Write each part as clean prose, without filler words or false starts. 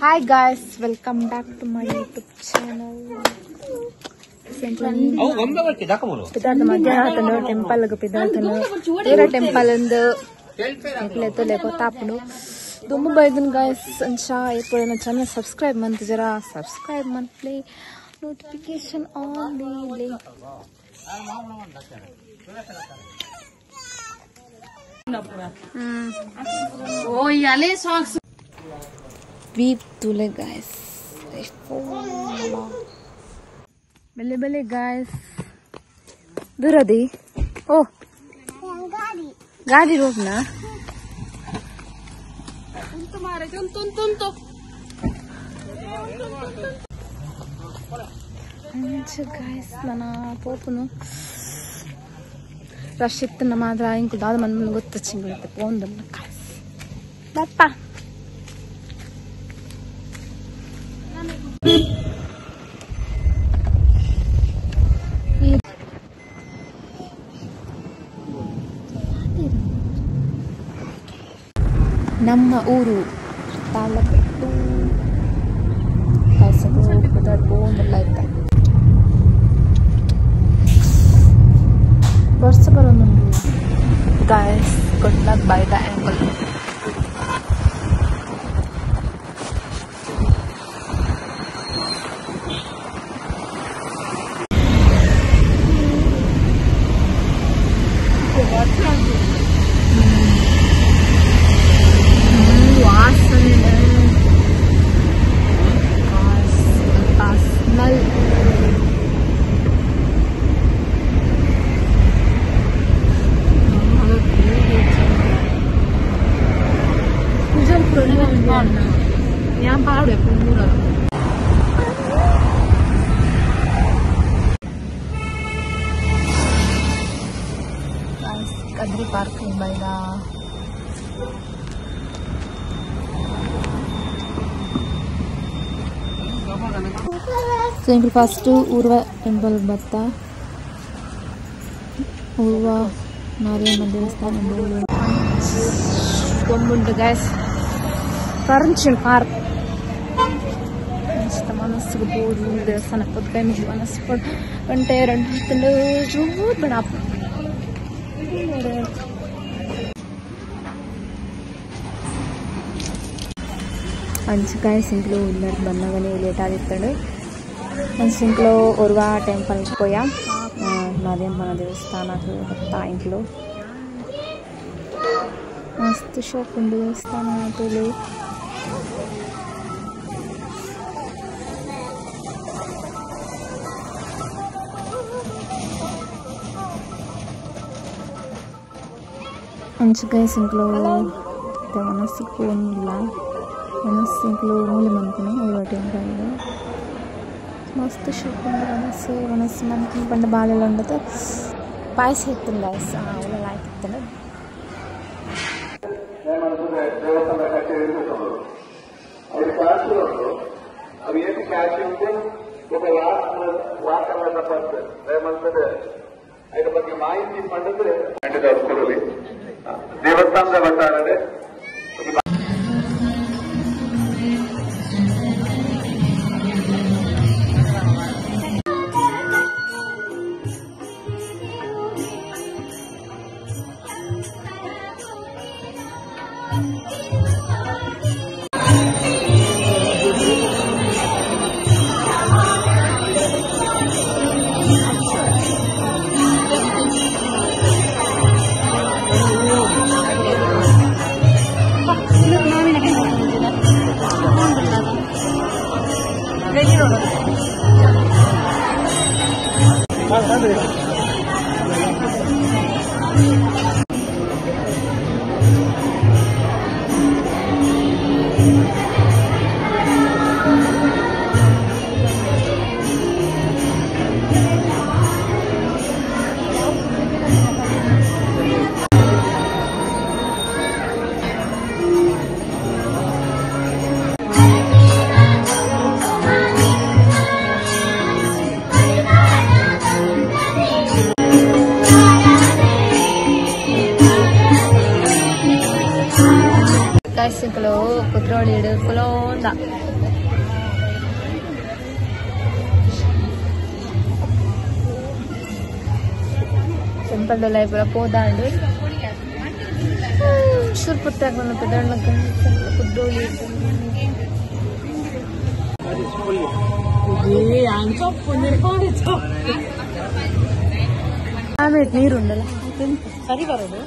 Hi guys, welcome back to my YouTube channel. Temple temple ದುಂಬು ಬೈದನ್ guys ಅಂಚ ಎಪ್ಪೊಡೆನ channel subscribe ಮಂತ್ ಜರ subscribe monthly notification ಆನ್ ಲಿ. ಓ Yale socks weep ತುಲೆ guys. ಬೆಲೆ ಬೆಲೆ ಗಾಯ್ಸ್ ದೂರದಿ ಓ ಗಾಡಿ ರೋಡ್ನ ಗಾಯ್ಸ್ ನನ್ನ ಪೋಪುನು ರಶ್ ಇತ್ತು ಮಾತ್ರ ಇಂಕು ದಾದ ಮನ್ ಗೊತ್ತ ಚಿಂಗುತ್ತೆ ಪೋಂದಲ್ಲ ಗಾಯ್ಸ್ ಬಪ್ಪ. ನಮ್ಮ ಊರು ತಾಳಬೆಟ್ಟು ವರ್ಷ ಬರೋದು guys. Good luck by the angle. Kadri park ಬೈದ ಸೊ ಇಂಕ್ಲು ಫಸ್ಟ್ ಊರ್ವ ಟೆಂಪಲ್ ಬತ್ತ ಊರ್ವ ಮಾರಿಯಮ್ಮ ದೇವಸ್ಥಾನ ಕೊಂಬುಂಡು ಗಾಯ್ಸ್. ಕರಂಚಿನ ಪಾರ್ಕ್ ಮನಸ್ಸಿಗೆ ಬೋದು ದೇವಸ್ಥಾನ ಪೊದ್ಕೈ ಮನಸ್ಸು ಗಂಟೆ ಎರಡು ಹೊತ್ತಂಡು ಜೂತ್ ಬಡ. ಅಂಚಕಾಯಿ ಸಿಂಕ್ಲು ಉಲ್ಲರ್ ಬನ್ನಗನೆ ಲೇಟ್ ಆದಿತ್ತಂಡು. ಅಂಚಿಂಕ್ಲು ಒರ್ವ ಟೆಂಪಲ್ ಪೋಯ ಮಾರಿಯಮ್ಮನ ದೇವಸ್ಥಾನ ಬತ್ತ ಇಂಕ್ಲು ಮಸ್ತ್ ಶೋಕ್ ಉಂಡು ದೇವಸ್ಥಾನ ತುಳು. ಅಂಚಕಾಯಿ ಸಿಂಕ್ಲು ಮನಸ್ಸಿಗೆ ಪೋನಿಲ್ಲ ಮನಸ್ಸು ಮೂಲೆ ಮನ್ಪುನ ಊರ್ವ ಟೆಂಪಲ್ ಮಸ್ತ್ ಶೋಕ್ ಉಂಡು ಮನಸ್ಸು ಮನಸ್ಸು ಮನ್ಪುನ ಪಂಡ ಬಾಲೆಲ ಉಂಡತ ಪಾಯಸ ಇತ್ತು ಗಾಯ್ಸ್ ಅವೆಲ್ಲ ಲಾಯ್ಕ್ ಇತ್ತಂಡು. ಮಾಹಿತಿ ಪಡೆದ್ರೆ ದೇವಸ್ಥಾನದ ಒಟ್ಟಾರೆ ಗಾಯ್ಸ್ ಇಂಕ್ಲು ಕುದ್ರೋಳಿ ಕುಲೋಂದ ಚಂದ ಟೆಂಪಲ್ ದೊಲ ಪೂರ ಪೋದಾಂಡು ಶುರ್ಪುತ್ತಾಗ ಪೆದಣ್ಣ ಕುದ್ದೋಲಿ ಆಮೇಲೆ ನೀರುಂಡಲ್ಲ ಸರಿ ಬರೋದು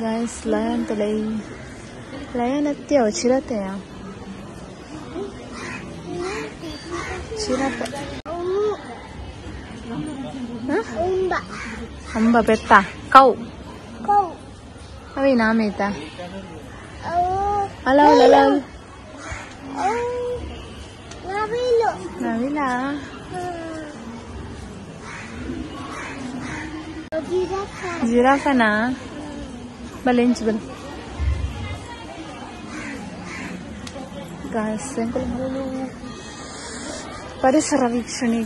Guys, lion tulay. Lion at yaw, chirate ya. Chirate. Huh? Amba betta. Cow. Cow. Avi naameta. Alaw alaw. Navilo. Navila. Giraffe. Giraffe na. ಬಲೆಂಚ್ ಬಲ್ ಗಾಯ್ಸ್ ಪರಿಸರ ವೀಕ್ಷಣೆ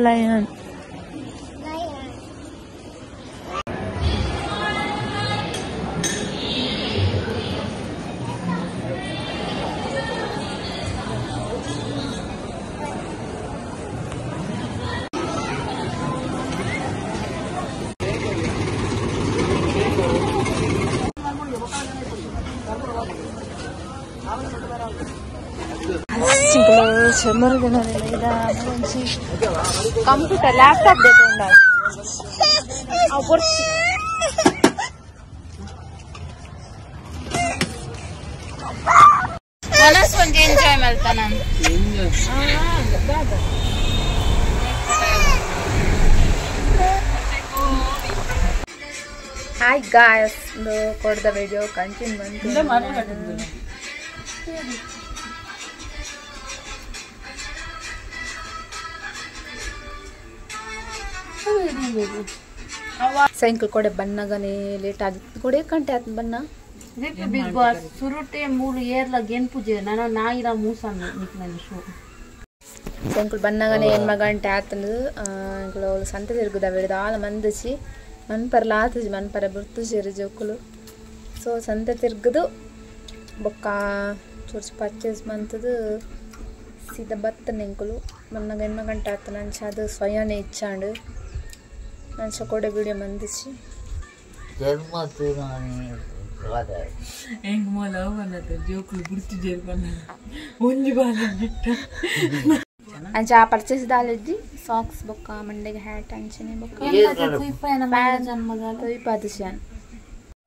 ಲಯನ್ ಕಂಪ್ಯೂಟರ್ ಲ್ಯಾಪ್ಟಾಪ್ ಬೇಕು ಎಂಜಾಯ್ ಮಾಡ್ತಾನ ಹಾಯ್ ಗಾಯ್ಸ್ ಕೊಡ್ದ ವಿಡಿಯೋ ಕಂಟಿನ್ಯೂ ಬಂತು ಸಾಯಂಕಾಲ ಕೊಡೆ ಬನ್ನಗನೆ late ಆಗಿತ್ತು ಕೊಡೆ ಗಂಟೆ ಆಯ್ತು ಬನ್ನ ಬಿಗ್ ಬಾಸ್ ಸುರುಟೆ ಮೂರು ಏರ್ಲ ಗೇನ್ ಪೂಜೆ ನಾನು ನಾಯಿರ ಮೂಸನ್ನು ನಿಕ್ನಲ್ಲಿ ಶೋ ಸಾಯಂಕಾಲ ಬನ್ನಗನೆ ಎನ್ಮ ಗಂಟೆ ಆತಂದು ಅವಳು ಸಂತೆ ತಿರುಗುದ ಬಿಡ್ದು ಆಲ ಮಂದಚಿ ಮನ್ಪರ್ಲ ಆತಜಿ ಮನ್ಪರ ಬುರ್ತು ಸೇರಿ ಜೋಕುಲು ಸೊ ಸಂತೆ ತಿರುಗುದು ಬೊಕ್ಕ ಚೂರ್ಚು ಪರ್ಚೇಸ್ ಮಂತದು ಸೀದಾ ಬತ್ತ ನೆಂಕುಲು ಬನ್ನಗ ಎನ್ಮ ಗಂಟೆ ಆತ ನಂಚ ಅದು ಸ್ವಯನೇ ಇಚ್ಚಾಂಡು ನಂಚ ಕೊಡೆ ವಿಡಿಯೋ ಮಂದಿಸಿ ಅಂಚ ಆ ಪರ್ಚೇಸ್ ದಾಲಿದ್ದಿ ಸಾಕ್ಸ್ ಬೊಕ್ಕ ಮಂಡೆಗೆ ಹ್ಯಾಟ್ ಅಂಚನೆ ಬೊಕ್ಕ ತೊಯ್ಪಾದಿಶಾನ್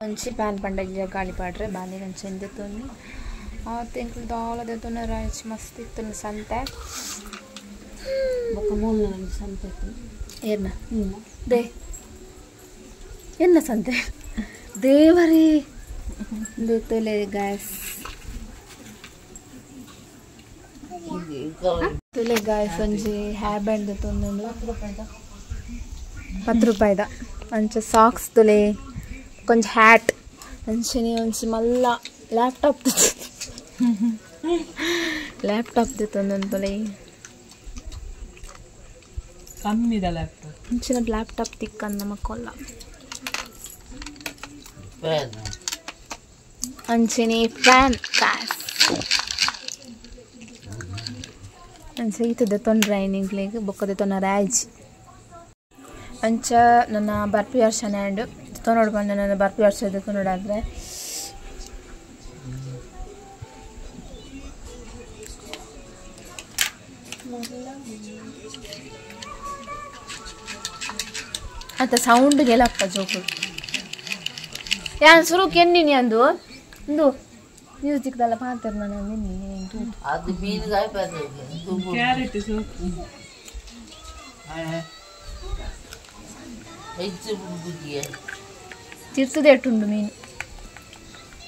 ಒಂಚಿ ಪ್ಯಾನ್ ಪಂಡ ಗಾಳಿ ಪಾಡ್ರೆ ಬಾಲಿಗೆ ಅಂಚೆ ಎಂದೆತ್ತೊಂದು ಆ ತಿಂಗಳು ದಾಲದೆತ್ತೊಂದು ರಾಯಚ್ ಮಸ್ತ್ ಇತ್ತು ಸಂತೆ ಬೊಕ್ಕ ಮೂಲ ಸಂತೆ ಏನ they ಎನ್ನ ಸಂತೆ ದೇವರೇ ತೊಲೆ ಗಾಯಸ್ ತುಲೆ ಗಾಯಸ್ ಒಂಜಿ ಹೇರ್ ಬ್ಯಾಂಡ್ ತೊಂದು 10 ರೂಪಾಯಿದ ಅಂಚೆ ಸಾಕ್ಸ್ ತುಲೆ ಕೊಂಚ ಹ್ಯಾಟ್ ಅಂಚನೆ ಒಂಜಿ ಮಲ್ಲ ಲ್ಯಾಪ್ಟಾಪ್ ಲ್ಯಾಪ್ಟಾಪ್ ತೊಂದೊಂದು ತುಲೆ ಕಮ್ಮಿದ ಲ್ಯಾಪ್ಟಾಪ್ ಅಂಚಿನ ಲ್ಯಾಪ್ಟಾಪ್ ತಿಕ್ಕಂದ ಮಕ್ಕೊಲ್ಲ ಅಂಚನೆ ಫ್ಯಾನ್ ಕಾಸ್ ಅಂಚೆ ಈತದ ತೊಂದರೆ ನಿಂಕ್ಲೆಗ್ ಬೊಕ್ಕದ ತೊನ್ನ ರಾಜ್ ಅಂಚ ನನ್ನ ಬರ್ಪಿ ವರ್ಷ ಆ್ಯಂಡ್ ತೊನೋಡು ಬಂದ ನನ್ನ ಬರ್ಪಿ ವರ್ಷದ ತೊನೋಡಾದ್ರೆ ಅಂತ ಸೌಂಡ್ಗೆಲ್ಲಪ್ಪ ಜೋಕು ಯಾನ್ ಸುರುಕ್ ಎನ್ನಿನಿ ಅಂದು ಒಂದು ಮ್ಯೂಸಿಕ್ ದಲ್ಲ ಪಾತ್ರ ನಾನು ನಿನ್ನೆ ಅದು ಮೀನುಗಾಯಿ ಕ್ಯಾರೆಟ್ ಸೂಪ್ ಹೆಚ್ಚು ಬುದ್ಧಿಯ ತಿರ್ತದೇಟುಂಡು ಮೀನು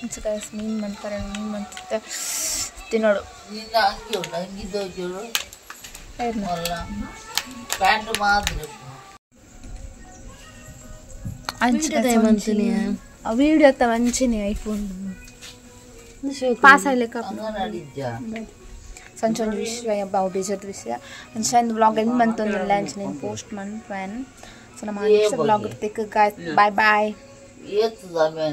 ಅಂಚ ಗೈಸ್ ಮೀನು ಮನ್ಪರೆ ಮೀನು ಮಂತ ತಿನ್ನೋಡು ನಿನ್ನ ಅಂಗಿ ಉಂಟು ಅಂಗಿ ದೋಚೋಡು ಏರ್ನ? ಅಲ್ಲ ಪ್ಯಾಂಟ್ ಮಾತ್ರ. ಅಂಚ ಆ ವಿಡಿಯೋ ತ ಅಂಚನೆ ಐಫೋನ್ ಪಾಸ್ ಆಗ್ಲಿಕ್ಕೆ ಅಂಗನವಾಡಿ ಇದ್ಯಾ? ಸಂಚ ಒಂಜಿ ವಿಷಯ ಬಾವು ಬೇಜಾರ್ದ ವಿಷಯ. ಅಂಚ ಇಂದು ವ್ಲಾಗ್ ಎಂದ್ ಮಂತೊಂದುಲ್ಲ ಅಂಚನೆ ಪೋಸ್ಟ್ ಮನ್ಪುವೆನ್. ಸೊ ನಮ್ಮ ನೆಕ್ಸ್ಟ್ ವ್ಲಾಗ್ ತಿಕ್ಕ ಗಾಯ್ಸ್, ಬಾಯ್ ಬಾಯ್. ಏತ್ ಸಮಯ.